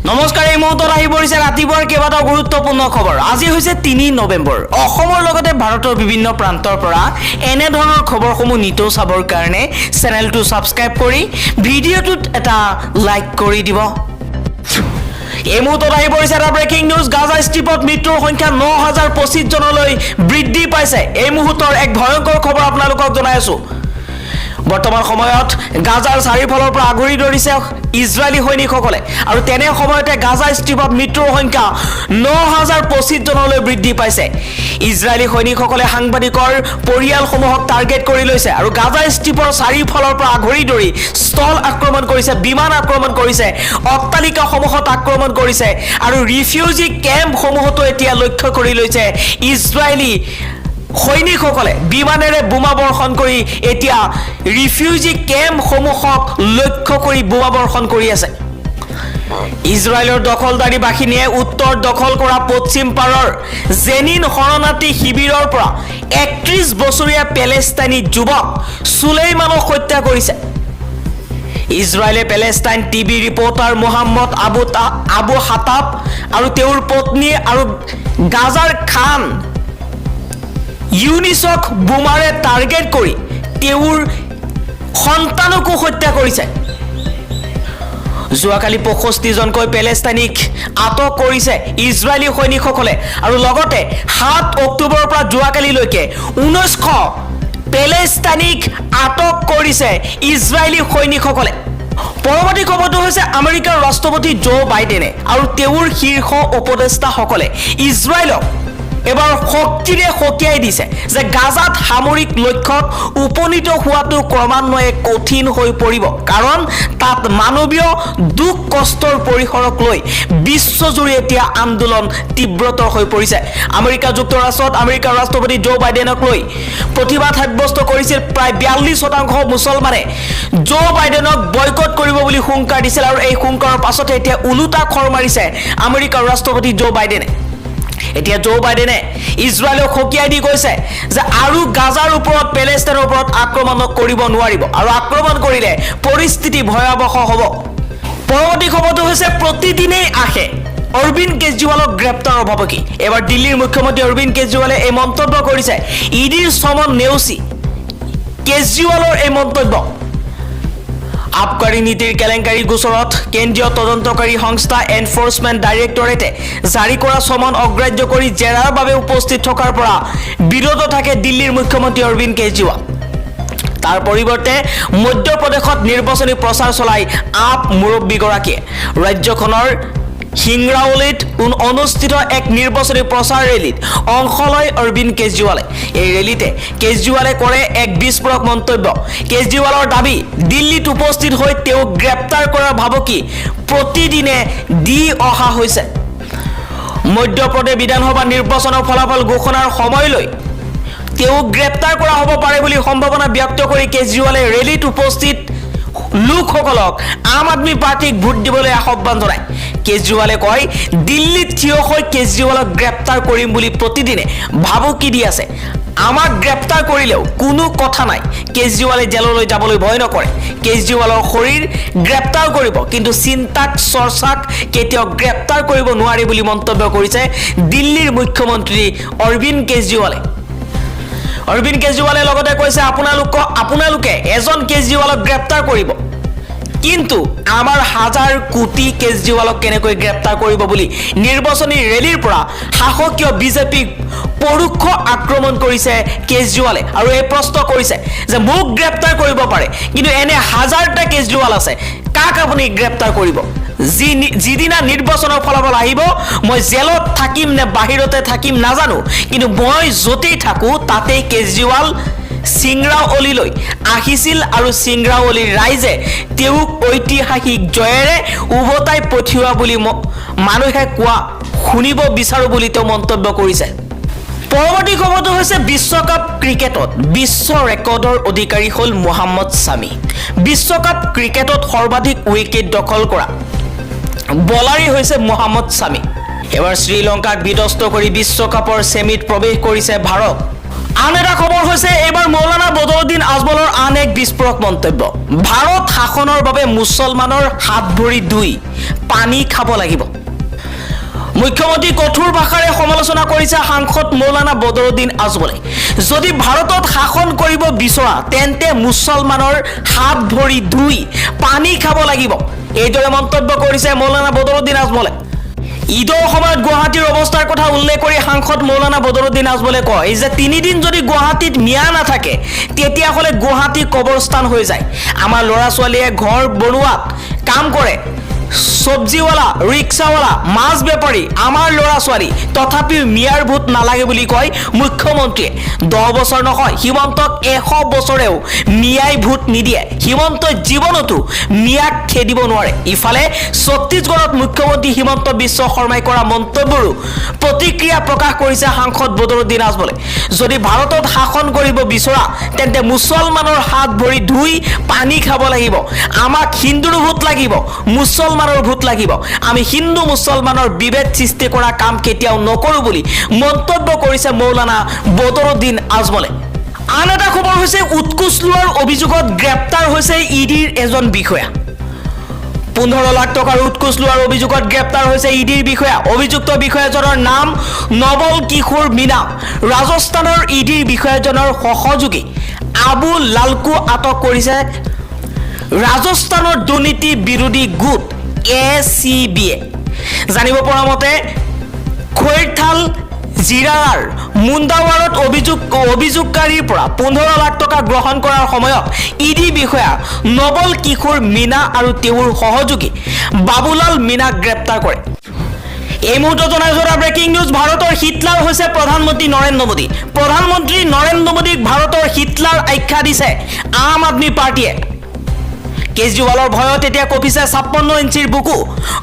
নমস্কাৰ, এই মুহূৰ্তত আহি পৰিছে ৰাতিপুৱাৰ কেইবাটাও গুৰুত্বপূৰ্ণ খবৰ। আজি হৈছে 3 নৱেম্বৰ। অসমৰ লগতে ভাৰতৰ বিভিন্ন প্ৰান্তৰ পৰা এনেধৰণৰ খবৰসমূহ নিতৌ চাবৰ কাৰণে চেনেলটো ছাবস্ক্ৰাইব কৰি ভিডিঅ'টোত এটা লাইক কৰি দিব। এই মুহূৰ্তত আহি পৰিছে এটা ব্ৰেকিং নিউজ। গাজা ষ্ট্ৰীপত মৃত্যুৰ সংখ্যা 9025 জনলৈ বৃদ্ধি পাইছে। এই মুহূৰ্তৰ এক ভয়ংকৰ খবৰ আপোনালোকক জনাই আছো। বৰ্তমান সময়ত গাজাৰ চাৰিওফালৰ পৰা আগুৰি ধৰিছে ইজৰাইলী সৈনিকসকলে আৰু তেনে সময়তে গাজা ষ্ট্ৰীপত মৃত্যুৰ সংখ্যা 9025 জনলৈ বৃদ্ধি পাইছে। ইজৰাইলী সৈনিকসকলে সাংবাদিকৰ পৰিয়ালসমূহক টাৰ্গেট কৰি লৈছে আৰু গাজা ষ্ট্ৰীপৰ চাৰিওফালৰ পৰা আগুৰি ধৰি স্থল আক্ৰমণ কৰিছে, বিমান আক্ৰমণ কৰিছে, অট্টালিকাসমূহত আক্ৰমণ কৰিছে আৰু ৰিফিউজি কেম্পসমূহতো এতিয়া লক্ষ্য কৰি লৈছে। ইজৰাইলী সৈনিকসকলে বিমানেৰে বোমা বৰ্ষণ কৰি এতিয়া ৰিফিউজি কেম্পসমূহক লক্ষ্য কৰি বোমা বৰ্ষণ কৰি আছে। ইজৰাইলৰ দখলদাৰী বাহিনীয়ে উত্তৰ দখল কৰা পশ্চিম পাৰৰ জেনিন শৰণাৰ্থী শিবিৰৰ পৰা 31 বছৰীয়া পেলেষ্টাইনী যুৱক চুলেইমানক হত্যা কৰিছে। ইজৰাইলে Palestine TV reporter Mohammed Abu Hatab আৰু তেওঁৰ পত্নী আৰু গাজাৰ খান ইউনিছক বোমাৰে টাৰ্গেট কৰি তেওঁৰ সন্তানকো হত্যা কৰিছে। যোৱাকালি 65জনকৈ পেলেষ্টাইনীক আটক কৰিছে ইজৰাইলী সৈনিকসকলে আৰু লগতে 7 অক্টোবৰৰ পৰা যোৱাকালিলৈকে 1900 পেলেষ্টাইনীক আটক কৰিছে ইজৰাইলী সৈনিকসকলে। পৰৱৰ্তী খবৰটো হৈছে, আমেৰিকাৰ ৰাষ্ট্ৰপতি জো বাইডেনে আৰু তেওঁৰ শীৰ্ষ উপদেষ্টাসকলে ইজৰাইলক এবাৰ শক্তিৰে সকীয়াই দিছে যে গাজাত সামৰিক লক্ষ্যত উপনীত হোৱাটো ক্ৰমান্বয়ে কঠিন হৈ পৰিব, কাৰণ তাত মানৱীয় দুখ কষ্টৰ পৰিসৰক লৈ বিশ্বজুৰি এতিয়া আন্দোলন তীব্ৰতৰ হৈ পৰিছে। আমেৰিকা যুক্তৰাষ্ট্ৰত আমেৰিকাৰ ৰাষ্ট্ৰপতি জো বাইডেনক লৈ প্ৰতিবাদ সাব্যস্ত কৰিছিল। প্ৰায় 42% মুছলমানে জো বাইডেনক বয়কট কৰিব বুলি হুংকাৰ দিছিল আৰু এই হুংকাৰৰ পাছতে এতিয়া ওলোটা খৰ মাৰিছে আমেৰিকাৰ ৰাষ্ট্ৰপতি জো বাইডেনে। এতিয়া জো বাইডেনে ইজৰাইলক সকীয়াই দি কৈছে যে আৰু গাজাৰ ওপৰত, পেলেষ্টাইনৰ ওপৰত আক্ৰমণ কৰিব নোৱাৰিব আৰু আক্ৰমণ কৰিলে পৰিস্থিতি ভয়াৱহ হ'ব। পৰৱৰ্তী খবৰটো হৈছে, প্ৰতিদিনেই আহে অৰবিন্দ কেজৰিৱালক গ্ৰেপ্তাৰৰ ভাবুকি। এইবাৰ দিল্লীৰ মুখ্যমন্ত্ৰী অৰবিন্দ কেজৰিৱালে এই মন্তব্য কৰিছে। ইডিৰ চমন নেওচি কেজৰিৱালৰ এই মন্তব্য। আবকাৰী নীতিৰ কেলেংকাৰী গোচৰত কেন্দ্ৰীয় তদন্তকাৰী সংস্থা এনফৰ্চমেণ্ট ডাইৰেক্টৰেটে জাৰি কৰা চমন অগ্ৰাহ্য কৰি জেৰাৰ বাবে উপস্থিত থকাৰ পৰা বিৰত থাকে দিল্লীৰ মুখ্যমন্ত্ৰী অৰবিন্দ কেজৰিৱাল। তাৰ পৰিৱৰ্তে মধ্যপ্ৰদেশত নিৰ্বাচনী প্ৰচাৰ চলাই আপ মুৰব্বীগৰাকীয়ে ৰাজ্যখনৰ সিংৰাউলিত অনুষ্ঠিত এক নিৰ্বাচনী প্ৰচাৰ ৰেলীত অংশ লয় অৰবিন্দ কেজৰিৱালে। এই ৰেলীতে কেজৰিৱালে কৰে এক বিস্ফোৰক মন্তব্য। কেজৰিৱালৰ দাবী, দিল্লীত উপস্থিত হৈ তেওঁক গ্ৰেপ্তাৰ কৰাৰ ভাবুকি প্ৰতিদিনে দি অহা হৈছে। মধ্যপ্ৰদেশ বিধানসভা নিৰ্বাচনৰ ফলাফল ঘোষণাৰ সময়লৈ তেওঁক গ্ৰেপ্তাৰ কৰা হ'ব পাৰে বুলি সম্ভাৱনা ব্যক্ত কৰি কেজৰিৱালে ৰেলীত উপস্থিত লোকসকলক আম আদমি পাৰ্টীক ভোট দিবলৈ আহ্বান জনায়। কেজৰিৱালে কয়, দিল্লীত থিয় হৈ কেজৰিৱালক গ্ৰেপ্তাৰ কৰিম বুলি প্ৰতিদিনে ভাবুকি দি আছে। আমাক গ্ৰেপ্তাৰ কৰিলেও কোনো কথা নাই। কেজৰিৱালে জেললৈ যাবলৈ ভয় নকৰে। কেজৰিৱালৰ শৰীৰ গ্ৰেপ্তাৰ কৰিব, কিন্তু চিন্তাক চৰ্চাক কেতিয়াও গ্ৰেপ্তাৰ কৰিব নোৱাৰে বুলি মন্তব্য কৰিছে দিল্লীৰ মুখ্যমন্ত্ৰী অৰবিন্দ কেজৰিৱালে। অৰবিন্দ কেজৰিৱালে লগতে কৈছে, আপোনালোকে এজন কেজৰিৱালক গ্ৰেপ্তাৰ কৰিব, কিন্তু আমাৰ হাজাৰ কোটি কেজৰিৱালক কেনেকৈ গ্ৰেপ্তাৰ কৰিব বুলি নিৰ্বাচনী ৰেলীৰ পৰা শাসকীয় বিজেপিক পৰোক্ষ আক্ৰমণ কৰিছে কেজৰিৱালে আৰু এই প্ৰশ্ন কৰিছে যে মোক গ্ৰেপ্তাৰ কৰিব পাৰে, কিন্তু এনে হাজাৰটা কেজৰিৱাল আছে, কাক আপুনি গ্ৰেপ্তাৰ কৰিব? যিদিনা নিৰ্বাচনৰ ফলাফল আহিব, মই জেলত থাকিম নে বাহিৰতে থাকিম নাজানো, কিন্তু মই য'তেই থাকোঁ তাতেই কেজৰিৱাল চিংৰাউলিলৈ আহিছিল আৰু চিংৰাউলিৰ ৰাইজে তেওঁক ঐতিহাসিক জয়েৰে উভতাই পঠিওৱা বুলি মানুহে কোৱা শুনিব বিচাৰোঁ বুলি তেওঁ মন্তব্য কৰিছে। পৰৱৰ্তী খবৰটো হৈছে, বিশ্বকাপ ক্ৰিকেটত বিশ্ব ৰেকৰ্ডৰ অধিকাৰী হ'ল মোহাম্মদ ছামী। বিশ্বকাপ ক্ৰিকেটত সৰ্বাধিক উইকেট দখল কৰা বলাৰেই হৈছে মোহাম্মদ ছামী। এবাৰ শ্ৰীলংকাক বিধ্বস্ত কৰি বিশ্বকাপৰ ছেমিত প্ৰৱেশ কৰিছে ভাৰত। আন এটা খবৰ হৈছে, এইবাৰ মৌলানা বদৰুদ্দিন আজমলৰ আন এক বিস্ফোৰক মন্তব্য। ভাৰত শাসনৰ বাবে মুছলমানৰ হাত ভৰি ধুই পানী খাব লাগিব। মুখ্যমন্ত্ৰী কঠোৰ ভাষাৰে সমালোচনা কৰিছে সাংসদ মৌলানা বদৰুদ্দিন আজমলে। যদি ভাৰতত শাসন কৰিব বিচৰা, তেন্তে মুছলমানৰ হাত ভৰি ধুই পানী খাব লাগিব, এইদৰে মন্তব্য কৰিছে মৌলানা বদৰুদ্দিন আজমলে। ঈদৰ সময়ত গুৱাহাটীৰ অৱস্থাৰ কথা উল্লেখ কৰি সাংসদ মৌলানা বদৰুদ্দিন আজমলে কয় যে 3 দিন যদি গুৱাহাটীত মিয়া নাথাকে, তেতিয়াহ'লে গুৱাহাটী কবৰস্থান হৈ যায়। আমাৰ ল'ৰা ছোৱালীয়ে ঘৰ বনোৱাত কাম কৰে, চব্জিৱালা, ৰিক্সাৱালা, মাছ বেপাৰী আমাৰ ল'ৰা ছোৱালী, তথাপিও মিয়াৰ ভোট নালাগে বুলি কয় মুখ্যমন্ত্ৰীয়ে। 10 বছৰ নহয়, হিমন্তক 100 বছৰেও মিয়াই ভোট নিদিয়ে। হিমন্তই জীৱনতো মিয়াক খেদিব নোৱাৰে। ইফালে ছত্তীশগড়ত মুখ্যমন্ত্ৰী হিমন্ত বিশ্ব শৰ্মাই কৰা মন্তব্যৰো প্ৰতিক্ৰিয়া প্ৰকাশ কৰিছে সাংসদ বদৰুদ্দিন আজমলে। যদি ভাৰতত শাসন কৰিব বিচৰা, তেন্তে মুছলমানৰ হাত ভৰি ধুই পানী খাব লাগিব। আমাক হিন্দুৰ ভোট লাগিব, মুছলমানৰ ভোট লাগিব। আমি হিন্দু মুছলমানৰ বিভেদ সৃষ্টি কৰা কাম কেতিয়াও নকৰোঁ বুলি মন্তব্য কৰিছে মৌলানা বদৰুদ্দিন আজমলে। আন এটা খবৰ হৈছে, উৎকোচ লোৱাৰ অভিযোগত গ্ৰেপ্তাৰ হৈছে ইডিৰ এজন বিষয়া। 15 লাখ টকাৰ উৎকোচ লোৱাৰ অভিযোগত গ্ৰেপ্তাৰ হৈছে ইডিৰ বিষয়া। অভিযুক্ত বিষয়াজনৰ নাম নৱল কিশোৰ মীনা। ৰাজস্থানৰ ইডিৰ বিষয়াজনৰ সহযোগী আবু লালকো আটক কৰিছে ৰাজস্থানৰ দুৰ্নীতি বিৰোধী গোট এ চি বিয়ে। জানিব পৰা মতে, খৈৰথাল জিলাৰ মুণ্ডাৱাৰত অভিযোগকাৰীৰ পৰা 15 লাখ টকা গ্ৰহণ কৰাৰ সময়ত ইডি বিষয়া নৱল কিশোৰ মীনা আৰু তেওঁৰ সহযোগী বাবুলাল মীনাক গ্ৰেপ্তাৰ কৰে। এই মুহূৰ্তত জনাইছো এটা ব্ৰেকিং নিউজ। ভাৰতৰ হিটলাৰ হৈছে প্ৰধানমন্ত্ৰী নৰেন্দ্ৰ মোদী। প্ৰধানমন্ত্ৰী নৰেন্দ্ৰ মোদীক ভাৰতৰ হিটলাৰ আখ্যা দিছে আম আদমি পাৰ্টীয়ে। কেজৰিৱালৰ ভয়ত এতিয়া কঁপিছে 56 ইঞ্চিৰ বুকু।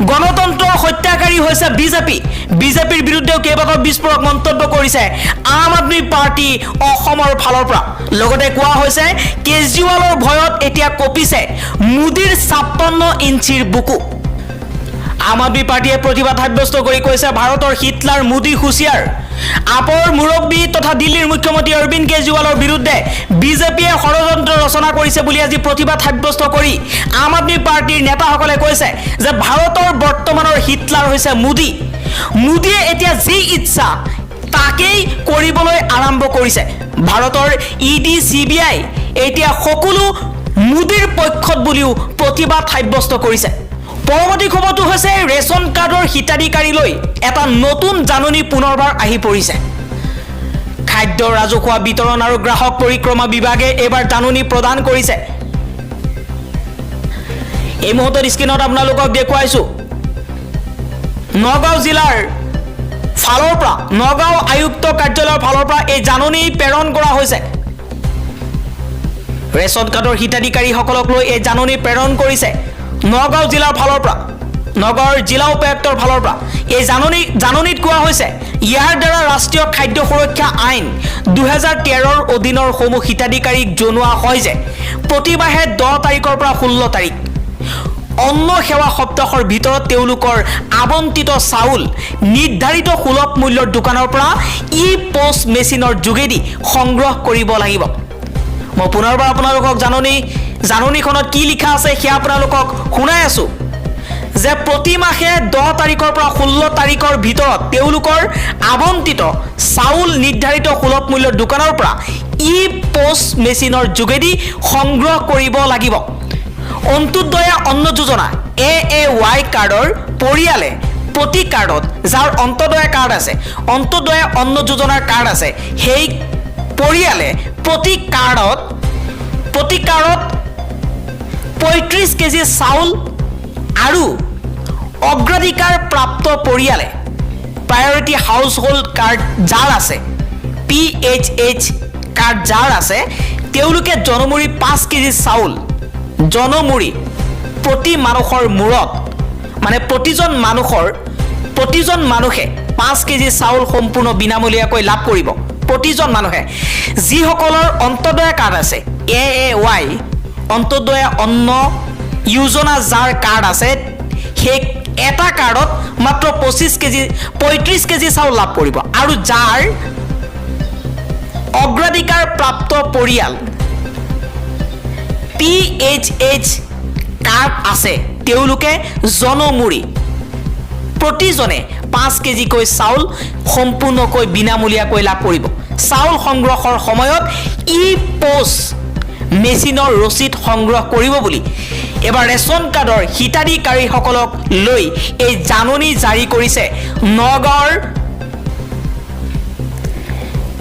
গণতন্ত্ৰৰ হত্যাকাৰী হৈছে বিজেপি। বিজেপিৰ বিৰুদ্ধেও কেইবাটাও বিস্ফোৰক মন্তব্য কৰিছে আম আদমি পাৰ্টী অসমৰ ফালৰ পৰা। লগতে কোৱা হৈছে, কেজৰিৱালৰ ভয়ত এতিয়া কঁপিছে মোদীৰ 56 ইঞ্চিৰ বুকু। আম আদমি পাৰ্টীয়ে প্ৰতিবাদ সাব্যস্ত কৰি কৈছে, ভাৰতৰ হিটলাৰ মোদী হুঁচিয়াৰ। আপৰ মুৰব্বী তথা দিল্লীৰ মুখ্যমন্ত্ৰী অৰবিন্দ কেজৰিৱালৰ বিৰুদ্ধে বিজেপিয়ে ষড়যন্ত্ৰ ৰচনা কৰিছে বুলি আজি প্ৰতিবাদ সাব্যস্ত কৰি আম আদমি পাৰ্টীৰ নেতাসকলে কৈছে যে ভাৰতৰ বৰ্তমানৰ হিটলাৰ হৈছে মোদী। মোদীয়ে এতিয়া যি ইচ্ছা তাকেই কৰিবলৈ আৰম্ভ কৰিছে। ভাৰতৰ ইডি, চিবিআই এতিয়া সকলো মোদীৰ পক্ষত বুলিও প্ৰতিবাদ সাব্যস্ত কৰিছে। পৰৱৰ্তী খবৰটো হৈছে, ৰেচন কাৰ্ডৰ হিতাধিকাৰীলৈ এটা নতুন জাননী পুনৰবাৰ আহি পৰিছে। খাদ্য, ৰাজহুৱা বিতৰণ আৰু গ্ৰাহক পৰিক্ৰমা বিভাগে এইবাৰ জাননী প্ৰদান কৰিছে। এই মুহূৰ্তত স্ক্ৰীণত আপোনালোকক দেখুৱাইছো, নগাঁও জিলাৰ ফালৰ পৰা, নগাঁও আয়ুক্ত কাৰ্যালয়ৰ ফালৰ পৰা এই জাননী প্ৰেৰণ কৰা হৈছে। ৰেচন কাৰ্ডৰ হিতাধিকাৰীসকলক লৈ এই জাননী প্ৰেৰণ কৰিছে নগাঁও জিলাৰ ফালৰ পৰা, নগাঁৱৰ জিলা উপায়ুক্তৰ ফালৰ পৰা। এই জাননীত কোৱা হৈছে, ইয়াৰ দ্বাৰা ৰাষ্ট্ৰীয় খাদ্য সুৰক্ষা আইন 2013ৰ অধীনৰ সমূহ হিতাধিকাৰীক জনোৱা হয় যে প্ৰতিমাহে 10 তাৰিখৰ পৰা 16 তাৰিখ অন্ন সেৱা সপ্তাহৰ ভিতৰত তেওঁলোকৰ আবণ্টিত চাউল নিৰ্ধাৰিত সুলভ মূল্যৰ দোকানৰ পৰা ই পষ্ট মেচিনৰ যোগেদি সংগ্ৰহ কৰিব লাগিব। মই পুনৰবাৰ আপোনালোকক জাননীখনত কি লিখা আছে সেয়া আপোনালোকক শুনাই আছোঁ যে প্ৰতি মাহে 10 তাৰিখৰ পৰা 16 তাৰিখৰ ভিতৰত তেওঁলোকৰ আবণ্টিত চাউল নিৰ্ধাৰিত সুলভ মূল্যৰ দোকানৰ পৰা ই পষ্ট মেচিনৰ যোগেদি সংগ্ৰহ কৰিব লাগিব। অন্ত্যোদয়া অন্ন যোজনা এএৱাই কাৰ্ডৰ পৰিয়ালে প্ৰতি কাৰ্ডত, যাৰ অন্ত্যোদয়া কাৰ্ড আছে, অন্ত্যোদয়া অন্ন যোজনাৰ কাৰ্ড আছে, সেই পৰিয়ালে প্ৰতি কাৰ্ডত 35 কেজি চাউল আৰু অগ্ৰাধিকাৰ প্ৰাপ্ত পৰিয়ালে, প্ৰায়ৰিটি হাউচ হোল্ড কাৰ্ড যাৰ আছে, পিএইচএইচ কাৰ্ড যাৰ আছে, তেওঁলোকে জনমূৰি 5 কেজি চাউল জনমূৰি প্ৰতি মানুহৰ মূৰত, মানে প্ৰতিজন মানুহে 5 কেজি চাউল সম্পূৰ্ণ বিনামূলীয়াকৈ লাভ কৰিব প্ৰতিজন মানুহে। যিসকলৰ অন্ত্যোদয়া কাৰ্ড আছে, এএৱাই অন্ত্যোদয়া অন্ন যোজনা যাৰ কাৰ্ড আছে, সেই এটা কাৰ্ডত মাত্ৰ 25 কেজি, 35 কেজি চাউল লাভ কৰিব আৰু যাৰ অগ্ৰাধিকাৰ প্ৰাপ্ত পৰিয়াল পিএইচএইচ কাৰ্ড আছে, তেওঁলোকে জনমূৰি প্ৰতিজনে 5 কেজিকৈ চাউল সম্পূৰ্ণকৈ বিনামূলীয়াকৈ লাভ কৰিব। চাউল সংগ্ৰহৰ সময়ত ই প'ষ্ট মেচিনৰ ৰচিদ সংগ্ৰহ কৰিব বুলি এবাৰ ৰেচন কাৰ্ডৰ হিতাধিকাৰীসকলক লৈ এই জাননী জাৰি কৰিছে নগাঁৱৰ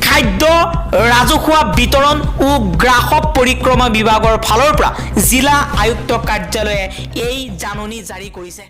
খাদ্য, ৰাজহুৱা বিতৰণ ও গ্ৰাহক পৰিক্ৰমা বিভাগৰ ফালৰ পৰা। জিলা আয়ুক্ত কাৰ্যালয়ে এই জাননী জাৰি কৰিছে।